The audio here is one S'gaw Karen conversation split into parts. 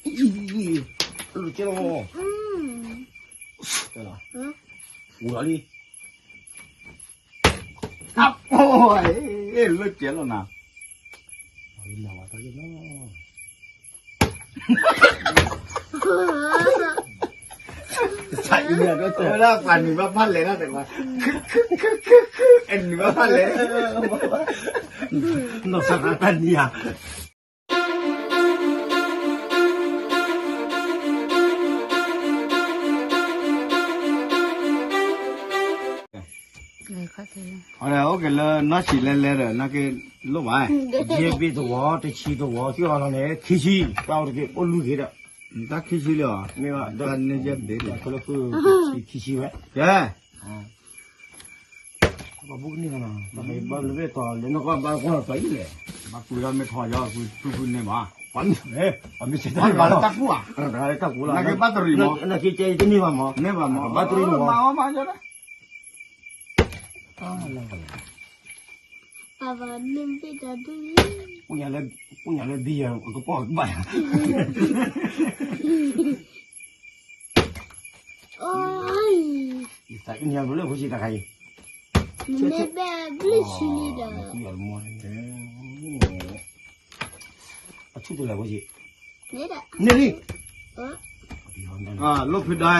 အံၤ, လိၣ်ကဲလီၤ, ဝူၤလီၤလံ, အအိၣ်, လိၣ်ကဲလီၤနၤ, ဝဲဒၣ် ပှၤနံၤဘၣ်ဖးလဲၣ်ဒၣ်တကွၢ်, အနံၤဘၣ်ဖးလဲၣ်, နီၢ်သရၣ်တၢ်နံၤဧါ. အအိၣ်က့ၤလၢနီၢ်ဆံးလဲလဲဒီး နာ်က့လိၣ်ဘၣ်, ယဲၢ်ဘ့ၣ်တဝီ တဆံတဝီ က့ၤအီၤလီၤန့ၣ် ခံဆံ, တၢ်အိၣ်တက့ၢ် အိၣ်လွံၢ်ဂ့ၤဒီး, တၢ်ခံဆံလံဧါ, မ့ၢ်ဘၣ် တၢ်န့ၣ်ယဲၢ်ဘ့ၣ်လံ, ခံဆံဝဲ, ယဲၢ် ပှၤဘူၣ်ကန့ၢ်လီၤ, ဘၣ်လၢဘ့ၣ်တီၤလၢနီၢ်ကီၢ်ဘၣ်ကွၢ်လီၤတီၤအံၤလဲၣ်, ဘၣ်ကွံာ်ဒီးမ့ၢ်ထီၣ်ယီၤ ကွံာ်ဖုဖုန့ၢ်ဘၣ်, ပှၤမ့ၢ်, ပှၤမ့ၢ်ဆဲးတၢ်ဘၣ်လီၤ, တၢ်ကူၣ်ဧါ, တၢ်ကူၣ်လီၤ, နာ်က့ဘၣ်တရံးမး, နာ်က့ကဲတန့ၢ်ဘၣ်မး, န့ၢ်ဘၣ်မး, ဘၣ်တရံးမး, မၤအီၤမၤယီၤ, ပှၤမ့ၢ်ဘ့ၣ်တၢ်ဒူၣ်လံ, ပူညါလၢ, ပူညါလၢဘံယၤ ကပီၢ်ကဘၣ်ယၤ ယသးအံၤန့ၣ် အဘျုးလၢဖိဆံးတခါအံၤ, မ့ၢ်ဘဲဘျုးဆံးလံဒီး, အဆူၣ်တလၢဖိဆံး, န့ၣ်လံ, လိၣ်ဖုဒါ,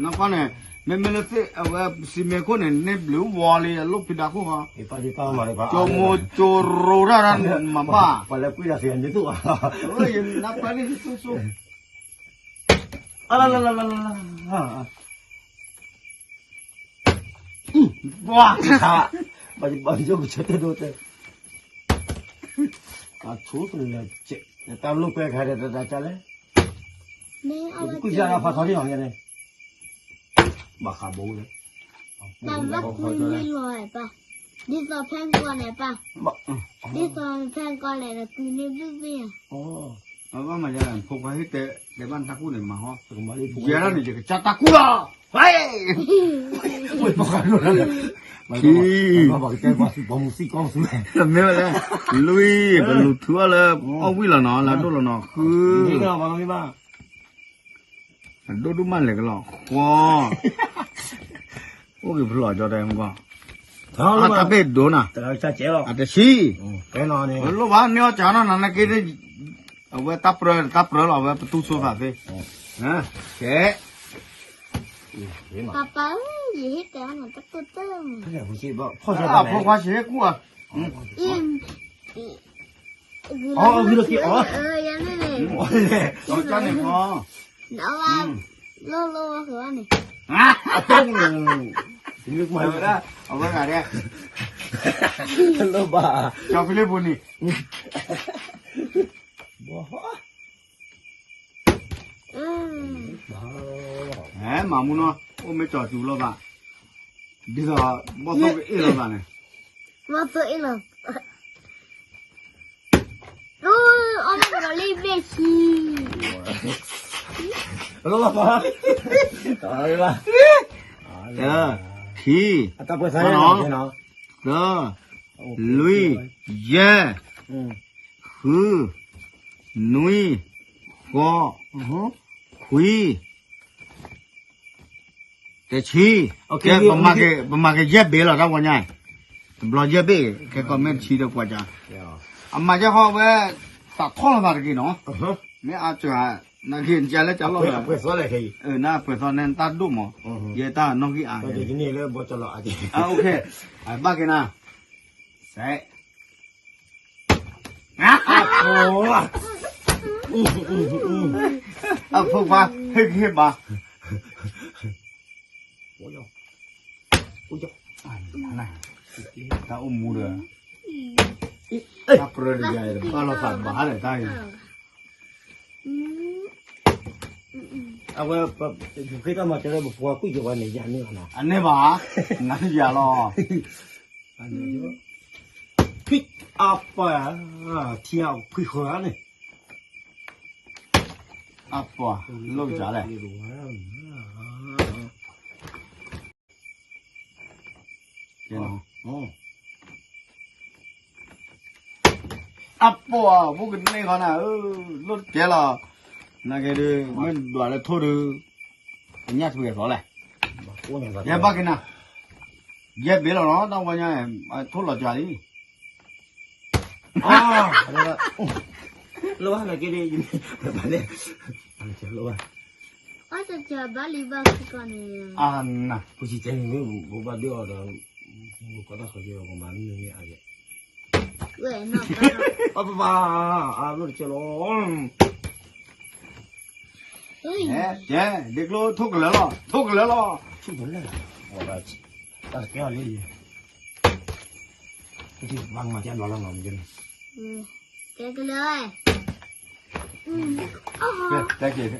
နကွၢ်န့ၣ်, မ့မ့ၢ်လၢသ့ၣ်အဝဲစံးမ့ၢ်ခိၣ်န့ၣ် န့ၢ်ဘျုးဝီလံ လိၣ်ဖုဒါခိၣ်ဃီ, ကၠိမိၢ်ကၠိရိတၢ်မၤဘၣ်, ပှၤလၢကွံာ်တၢ်သ့ၣ်ညါန့ၣ်သိၣ်, နပၢ်န့ၣ်သိၣ်သိၣ် အလလလလလ, ဘၣ်, ဘၣ်ယိၣ်ကဆၢတဲဒိတဲ, အဆိကလၢာ်, တၢ်လိၣ်ကွဲခါဒီးတၢ်တၢ်လဲၣ်, ကွံာ်စၢ်ဒၣ်ဖးထီန့ၣ်လီၤန့ၣ်, ဘၣ်ဃးဘိလၢ, ဘၣ်ဘၣ်ကွံာ်န့ၣ်လီၤပၢ်, ဒ်သိးဖဲကီၢ်န့ၣ်ပၢ်, ဒ်သိးဖဲကီၢ်န့ၣ်ဒီးကွံာ်န့ၢ်ဘျုးဘ့ၣ်ဧါ, ဘၣ်မၤယါ ဖိခွါဟ့ၣ်တဲ, တဲဘၣ်နတၢ်ကူၣ်န့ၣ်မၤဟီ, ယဲဒၣ်န့ၣ် ယကစၢ်တၢ်ကူၣ်လီၤ, ဟဲ, ဝဲပှၤဃးဒိၣ်လၢ, ခံ, မ့ၢ်ဝဲလဲၣ်, လွံၢ်, ပလူၤထူအီၤလၢ, အီၣ်ဝံၣ်လီၤနီၤ လၢဒိၣ်လီၤနီၤ ဃု အဒိၣ်ဒိၣ်မးလဲၣ်ကလီၤ ဃီ, အိၣ်က့ၤဖျိးကၠီတဲမူကီၢ်, အတၢ်ဘ့ၣ်ဒိၣ်နၤ, အတဆံ, လိၣ်ဘၣ်န့ၢ်အီၣ်ကၢနီၤ နက့, အဝဲတၢ်ပြၢ, တၢ်ပြၢလီၤ အဝဲပတူၢ်ဆိသးသ့, ကဲ, ပၢ်ပၢ်ဧၢ, ယဟ့ၣ်တဲအီၤနတၢ်ကူၣ်တၢ်, ဖိခွါဆံးဟ့ၣ်ကူၣ်ဧါ, အဂုၤလီၤက့ၤအီၤ, အီၤကၢန့ၣ်, လီၤလီၤဝဲဃုာ်န့ၣ်, အဝဲဂၤဒဲး, လိၣ်ဘၣ်, ကၠီဖံလ့ၣ်ပူၤန့ၣ်, မၤမူနီၤ, အိၣ်မ့ၢ်ကၠီၤစူၤလိာ်သး, ဒ်သိး, ဘီၣ်သိၣ်ကအ့ၣ်လိာ်သးန့ၣ်, ဘီၣ်သိၣ်အ့ၣ်လိာ်, အီၣ်မ့ၢ်ကလီၤလံဘ့ၣ်ဆံ, တၢ, ခံ, သၢ, လွံၢ်, ယဲၢ်, ဃု, နွံ, ဃိး, ခွံ, တဆံ, ပမၤက့ၤယဲၢ်ဘ့ၣ်လီၤ တၢ်ဝဲညါ, တဘျီယဲၢ်ဘ့ၣ်, ခဲကီၢ်မ့ၢ်တဆံဒီးပှၤက, အမၤယဲၢ်ဃီဝဲ, သးထီၣ်လီၤသးတက့ၢ်နီၤ, မ့ၢ်အါစှၤ, နက့ၤကလဲၤကလီၢ်, နပှဲၤသီန့ၣ်တၢ်ဒိၣ်မး, ယဲတၢ်နီၣ်ဂံၢ်အါ, ဘၣ်က့ၤနၤ, စဲး အဖိခွါ ဟ့ၣ်ကဟ့ၣ်ဘါ, တၢ်အိၣ်မူဒီး, တၢ်ပြၢတယၤ ဘၣ်လီၤသးဘၣ်ဒီးတၢ်အံၤ, အဝဲ, ယဃ့တၢ်မၤစၢၤလၢပဖိခွါကွံာ်က့ၤဝဲန့ၣ် ယၤန့ၢ်ဘၣ်နီၤ, အန့ၢ်ဘၣ်, နၤယၤလီၤ, ဖံးအပှၤ, ထံအခွံဃၢၤန့ၣ်, အပှၤ, လိၣ်ကစၢ်လဲၣ်, အပှၤ ဘူးကန့ၢ်ဃီနၤဧၢ, လိၣ်တကဲလီၤ, နာ်က့ဒုး မ့ၢ်ဒွးလၢထိၣ်ဒုး ကညၣ်ထွံၣ်အသီလဲၣ်. ယဲဘၣ်က့ၤနၤ, ယဲဘ့ၣ်လီၤနီၤ တၢ်ဝဲညါ ထိၣ်လီၤစှၤလံ. လၢဘၣ်နာ်က့ဒုး ပလဲၣ်, လၢဘၣ်, ဘၣ်လံဘၣ်စ့ၢ်ကီးန့ၣ်, အနၤ, ပစံးတဲန့ၣ်မ့ၢ် ဘိးဘၣ်ဒုးအီၤဒီး ဘိးကီတၢ်ဃီက့ၤ ပမၤမ့ၢ်မ့ၢ်အါယဲၢ် ပပပာ် အါဘျီတကဲလီၤ. ကဲ ဒ့ကျိထိၣ်ကလၢာ်လီၤ ထိၣ်ကလၢာ်လီၤ. ထိၣ်ကလၢာ်လီၤ, တၢ်တကဲအီၤလံ, ပဘၣ်မၤကဲဘျီလီၤနီၤ, ကဲကလၢာ်, ကဲက့ၤ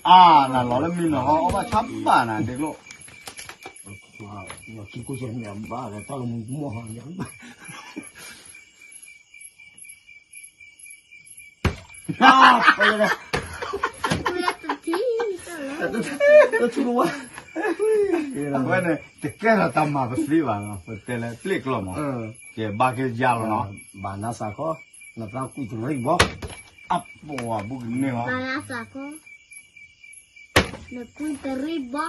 အါ နၤလီၤလၢမံနီၤဟီ အီၣ်ဘၣ်ဆါဘၣ်နၤ ဒ့ကျိ, ခံကိးဆဲးမ့ၢ်အဘၣ်ဒီးတၢ်လီၤမူမီၢ်ဟီ, အဝဲန့ၣ် တကဲထီၣ်တၢ်မၤပသ့ဘၣ်နီၤ ပတဲလၢပျ့ၢ်ကျိာ်မး, ကဲဘၣ်က့ၤယၤလီၤနီၤ, ဘၣ်နၤသးကီ, နသးကွံတရံးဘီ, အပှၤဘူးကန့ၢ်ဟီ နကွံတရံးဘီ,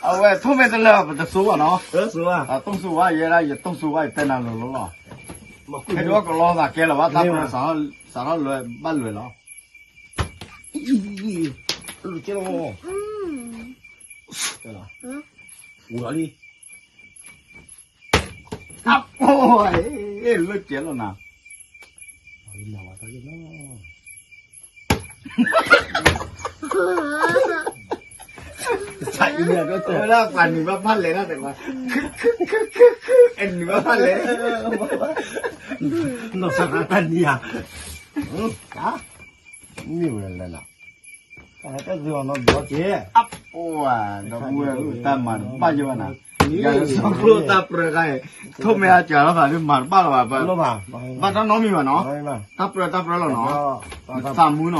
အဝဲထိၣ်မ့ၢ်တလၢာ် ပတစိဘၣ်နီၤ, တိၢ်စိဘၣ် ယဲဒၣ် ယတိၢ်စိဘၣ် ယတဲနၤလိၤလိၤလီၤ, ဟဲဒုးကလီသးကဲလၢၤဘၣ် တၢ်ပြၢစးထီၣ်လွဲဘၣ်လွဲလီၤ, ကဲလီၤ, ဝူၤလီၤလံ အအိၣ် လၢကဲလီၤနၤ, ဝဲဒၣ်ပှၤနံၤဘၣ်ဖးလဲၣ်ဒၣ်တကွၢ်, နံၤဘၣ်ဖးလဲၣ်, နီၢ်စၢ်တၢ်နံၤဧါ, မ့ၢ်ဝဲလဲၣ်လီၤ တၢ်မၤတဘၣ်ယဘၣ်နၤ, ယၤလၢစီၤကျိၣ်တၢ်ပြၢခါအံၤ, ထိၣ်မ့ၢ်အစှၤလီၤသးဒုးမၤတဘၣ်လၢၤဘၣ်, ဘၣ်တၢ်နီတမံၤဘၣ်နီၤ, တၢ်ပြၢတၢ်ပြၢလီၤနီၤ, နသးမုာ်နီၤ,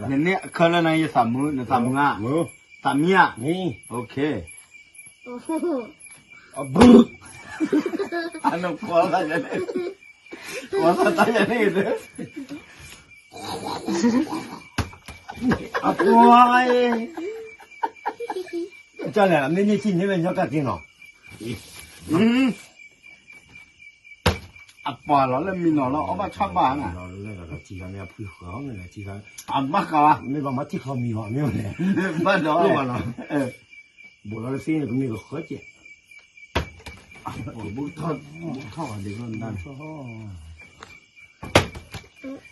နန့ၢ်အခၢလၢနယသးမုာ်, နသးမုာ်ဧါ, သးမံဧါ, အနကွၢ်လၢယၤန့ၣ်, ကွၢ်လၢတၢ်ယၤန့ၣ်, အကွၢ်, ကလဲၣ် မ့ၢ်န့ၢ်ထံန့ၢ်ဝဲညီတၢ်က့ၤနီၤ, အပှၤလီၤလၢမံနီၤလီၤ အီၣ်ဘၣ်ဆၣ်ဘၣ်နၤ, အဘၣ်ဃးဘၣ်, မ့ၢ်ဘၣ်မၤထံချီမံၤဘၣ်မ့ၢ်ဝဲလဲၣ်, ဘၣ်ဒီး, ဘိးလီၤလၢသ့န့ၣ် ကမ့ၢ်ကဃၢကဲး, ဘူးထီၣ်, ဘူးထီၣ်ဘၣ်ဒ်သိးနၤ,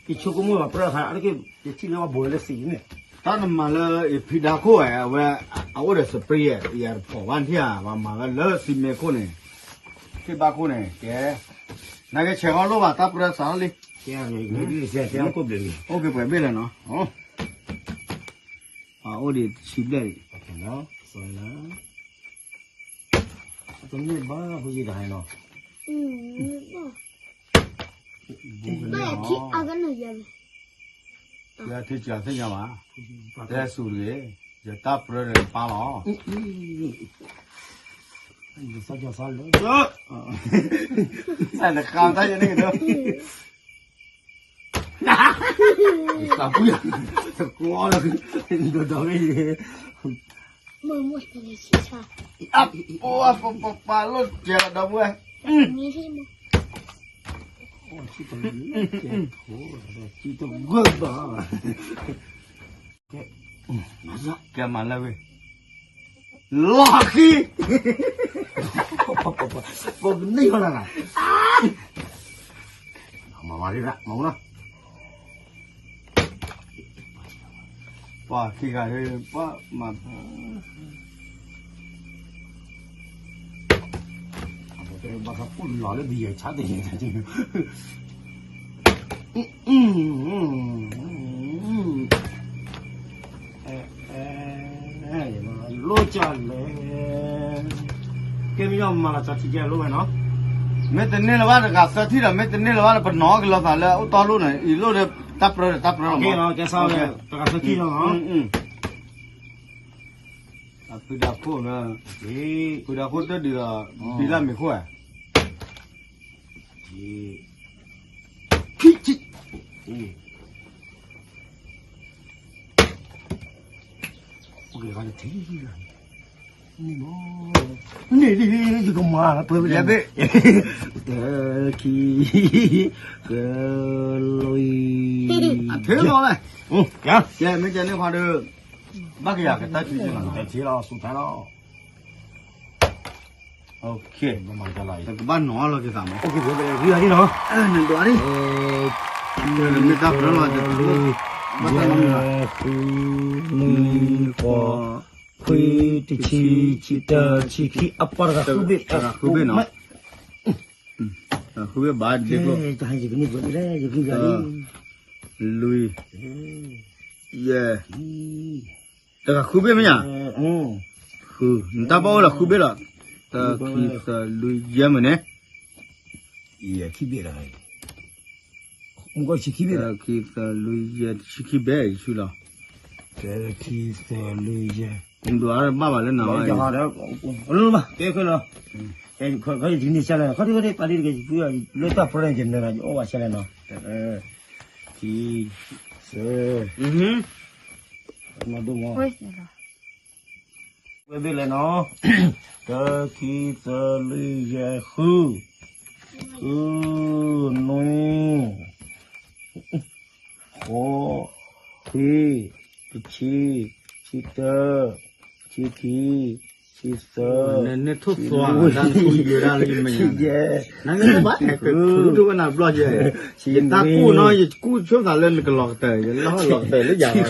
ယဆိကမိၣ်ဘၣ်ပြၢခါ အတက့ၢ် ယထံၣ်လၢဘၣ်ဘိးလၢသ့န့ၣ်, တၢ်နမၤလၢအဖံဒါခိၣ်ဝဲ အဝဲ အအိၣ်ဒီး spray ယၤတဖီၣ်ဘၣ်ထံၣ်ဧါ, ပှၤမၤဝဲလၢစံမ့ခိၣ်န့ၣ်, ထံၣ်ဘၣ်ခိၣ်န့ၣ် ကဲ, နကဆဲးဃီလိၣ်ဘၣ်တၢ်ပြၢစးထီၣ်လံ, အိၣ်က့ၤပှဲၤဘ့ၣ်လဲၣ်နီၤ, အိၣ်ဒံးတဆံဘျဲၣ်အံၤ, တမ့ၢ်ဘၣ်ဖုယံၤတဟါနီၤ, ယထံၣ်စှၤသ့ၣ်ညါဘၣ်, တဲဆူၣ်တဂ့ၤ, ယတၢ်ပြၢဒီးနပၢ်လီၤ, နဃါတၢ်ယဲန့ၣ်ကဒီး သးပှၢ်, တကျီဒီး, ဒီးဒီးမ့ၢ်, ပပာ်လိၣ်ကဲလီၤဒီပုၢ်ဝဲၢ်, ကဲမၤလၢဝဲ, လီၤဃံ, ပကန့ၢ်လီၤနၤ, မၤမၤရံရၣ် မၤမနီၤ ပှၤခံဂၤဒုး ပှၤမၤ, ဘၣ်ဃးပူၣ်လီၤလၢဘံယဲၢ်ဆါတ့ၢ်, လိၣ်ကလဲၣ်, ကဲမ့ၢ်ယီၤမၤလီၤစီထံကဲလိၣ်ဝဲနီၤ, မ့ၢ်တန့ၢ်လၢၤဘၣ်တဂၤသၢထံၣ်ဒီး မ့ၢ်တန့ၢ်လၢၤဘၣ်ဒီး ပနီၤက့ၤလိာ်သးလၢအိၣ်တီလိၣ်န့ၣ် အံၤလိၣ်ဒီးတၢ်ပြၢဒီးတၢ်ပြၢလီၤမး, ကဲစးဝဲ တဂၤသၢထံၣ်လီၤနီၤ, ဖုဒါခိၣ်လၢ, ဖုဒါခိၣ်တဒုးဒီး ဘံလၢမ့ၤခိၣ်ဧါ ခံဆံ, အ့, အိၣ်က့ၤဃီတထံၣ်လီၤ, န့ၣ်လီၤ, န့ၣ်လီၤ, ယကမၤလၢပှဲၤဝဲလဲၣ်, တၢ ခံ က လွံၢ်, အထံလီၤလဲၣ်, ကဲ မ့ၢ်ကဲန့ၣ်ဃီဒီး ဘၣ်ကယၤကတၢၢ်ထံလီၤ, တၢ်ထံလီၤ ဆူၣ်ထဲလီၤ. ကဘၣ်နီၤလီၤက့ၤသးမး, နဒွးလံ, မ့ၢ်တၢ်ပြၢလီၤ, ဘၣ်တၢ်နီတမံၤဘၣ်, ဃု, နွံ, ဃိး, ခွံ, တဆံ, ဆံတၢ, ဆံခံ, အပှၤတဂၤဃုဘ့ၣ်, တဂၤဃုဘ့ၣ်နီၤ, ဃုဘ့ၣ်ဘၣ်ဒ့ကျိ, ယကန့ၢ်ပှဲၤလံ, လွံၢ်, ယဲၢ် တဂၤဃုဘ့ၣ်မ့ၢ်ဧါ, ဃု, နတၢ်ဘၣ်အိၣ်ဒီးဃုဘ့ၣ်လီၤ, တၢ ခံ သၢ လွံၢ် ယဲၢ်မုၢ်န့ၣ်, ယဲၢ်ခံဘ့ၣ်လီၤ, မုၢ်ကီၢ်ဆံခံဘ့ၣ်လီၤ, တၢ ခံ သၢ လွံၢ် ယဲၢ် တဆံခံဘ့ၣ် ယဆူလီၤ, တၢ ခံ သၢ လွံၢ် ယဲၢ်, နဒွးဘၣ်ဘၣ်လၢနၤ, ကဲခဲလီၤ, ခီဒ်န့ၣ်ဆဲလဲၣ်, ခီဒ်ခီဒ်ပာ်ဒ်တက့ၢ်, လၢတၢ်ပြၢန့ၣ် ယနၢၤ ယအိၣ်ဝဲဆဲလဲၣ်နီၤ, ခံ သၢ မၤဒိၣ်မး, ဝဲဘ့ၣ်လဲၣ်နီၤ, တၢ ခံ သၢ လွံၢ် ယဲၢ် ဃု, ဃု, နွံ, ဃိး, ခွံ, တဆံ, ဆံတၢ, ဆံခံ, ဆံသၢ, နထူၣ်သွါ, ဆံလွံၢ်, ဆံယဲၢ်, နဘၣ်, နဘျီယဲၢ်, ယတၢ်ကူၣ်နီၤ, ယကူၣ်ဆိသးလၢနကလီၤကတၢၢ်, ယလီၤလီၤကတၢၢ်လၢယၤလီၤ,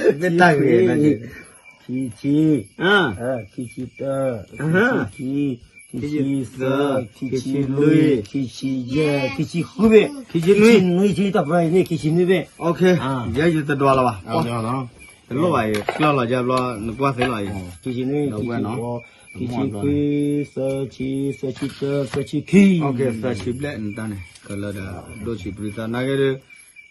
မ့ၢ်တၢ်ဂ့ၤ, ခံဆံ, ခံဆံတၢ, ခံဆံခံ, ခံဆံသၢ, ခံဆံလွံၢ်, ခံဆံယဲၢ်, ခံဆံဃုဘ့ၣ်, ခံဆံနွံ, ခံဆံနွံ, တၢ်ပြၢအံၤန့ၣ် ခံဆံနွံဘ့ၣ်, ယဲယတဒွးလီၤဘၣ်, တလိၣ်ဘၣ်အံၤ, ကျၢၢ်လီၤယဲဘျီ နကွၢ်သ့လီၤအံၤ, ခံဆံနွံ, ခံဆံဃိး, ခံဆံခွံ, သၢဆံ, သၢဆံတၢ, သၢဆံခံ, သၢဆံဘျဲၣ်နတၢ်န့ၣ် ကလၢာ်ဒီး ဒိၣ်ဆံးပြံသး နာ်က့ဒီး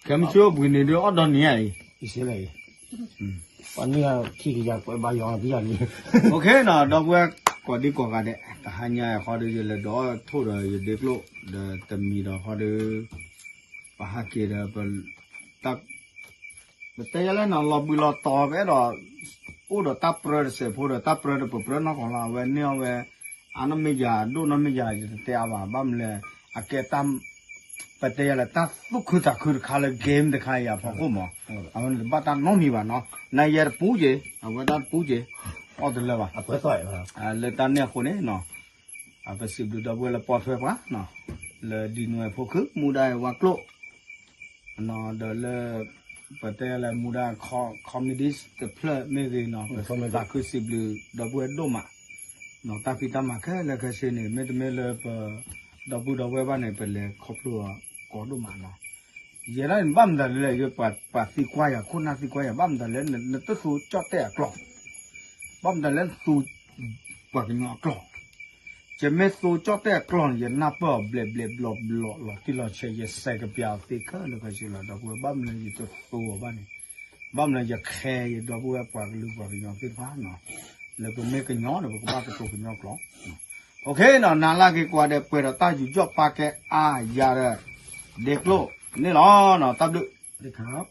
ခဲမုၢ်ဆ့ၣ်အိၣ်ဘှံးနံၤဒုးအီၣ်ဒီနံၤဧါအံၤ, အံၤ, ပှၤန့ၢ်ခံကယၤပှဲၤဘါယွၤသံယၤန့ၣ်, နီၤ ဒီပုၢ်ဝဲၢ်ကိးဒံကိးဂၤဒဲး တဟါညါအံၤဃီဒီး ယလဲၤဒိးထိၣ်ဒီးယဒ့ကျိၣ် ဒီးတမံၤဒီးဃီဒီး ပဟးက့ၤဒီး ပတဲယလဲၣ်နီၤ လီၤဘှံးလီၤတီၤ ပအဲၣ်ဒိး အိၣ်ဒီးတၢ်ပြၢတစဲးဖိဒီး တၢ်ပြၢဒီးပပြၢနီၢ်ကီၢ်လီၤ အဝဲန့ၢ်အီၤဝဲ အနီၢ်မ့ၢ်ယၤ ဒိၣ်နီၢ်မ့ၢ်ယၤ ယတတဲအါဘၣ် ဘၣ်မနုၤလဲၣ် အကဲတၢ် ပတဲယလဲၣ် တၢ်သူၣ်ခုသးခုတခါလၢ game တခါအံၤအဖီခိၣ်မး အဝဲန့ၣ်တဘၣ်တၢ်နီတမံၤဘၣ်နီၤ နယဲတပူၤက့ၤ အဝဲဒၣ်တပူၤက့ၤ အီၣ်တလၢဘၣ် လၢတၢ်န့ၣ်အဃိန့ၣ်နီၤ ပစံးဘျုးဒီပုၢ်ဝဲၢ်လၢပိာ်ထွဲပှၤ လၢဒံနွဲၣ်ဖိခု မူဒါဝဲကျိၣ် ဒီးလၢ ပတဲလၢမူဒါ comedy တဖျၢၣ်မ့ၢ်ဂ့ၤနီၤ ပသးခုစံးဘျုးဒီပုၢ်ဝဲၢ်ဒိၣ်မး တၢ်ဖံးတၢ်မၤခဲလၢာ်ခဲဆ့န့ၣ် မ့တမ့ၢ်လၢပဒီပုၢ်ဒီဝဲၢ်ဘၣ်န့ၣ် ပလဲၤခီဖျိအီၤကိးဒိၣ်မးနီၤ ယဲဒၣ်န့ၣ် ဘၣ်မတၤလဲၣ် ပှၤသံကွၢ်ယၤ ခိၣ်နၢ်သံကွၢ်ယၤ ဘၣ်မတၤလဲၣ် နတသူကၠီၣ်တဲၣ်အကျိာ် ဘၣ်မတၤလဲၣ်နသူ ပှၤကညီအကျိာ် ယမ့ၢ်သူကၠီၣ်တဲၣ်အကျိာ်န့ၣ် ယနၢ်ပၢၢ်အီၤဘျဲးဘျဲးဘျီဘျီလီၤတံၢ်လီၤဆဲး ယစဲးကပျၢ်အီၤသ့ခဲလၢာ်ခဲဆ့လီၤ ဒီပုၢ်ဝဲၢ် ဘၣ်မနုၤယတသူအီၤဘၣ်န့ၣ် ဘၣ်မနုၤယခဲယဒီပုၢ်ဝဲၢ်ပှၤကလုာ်ပှၤကညီသ့ၣ်တဖၣ်နီၤ လၢပမ့ၢ်ကညီဒီး ပကဘၣ်ကတိၤကညီကျိာ် OK နီၤ နၤလၢက့ၤကွၢ်ဒီးပှဲၤဒီးတၢ်ယူးယီၣ်ပာ်ကဲအါယၤဒီး ဒ့ကျိၣ်န့ၣ်လီၤနီၤ တၢ်ဘျုး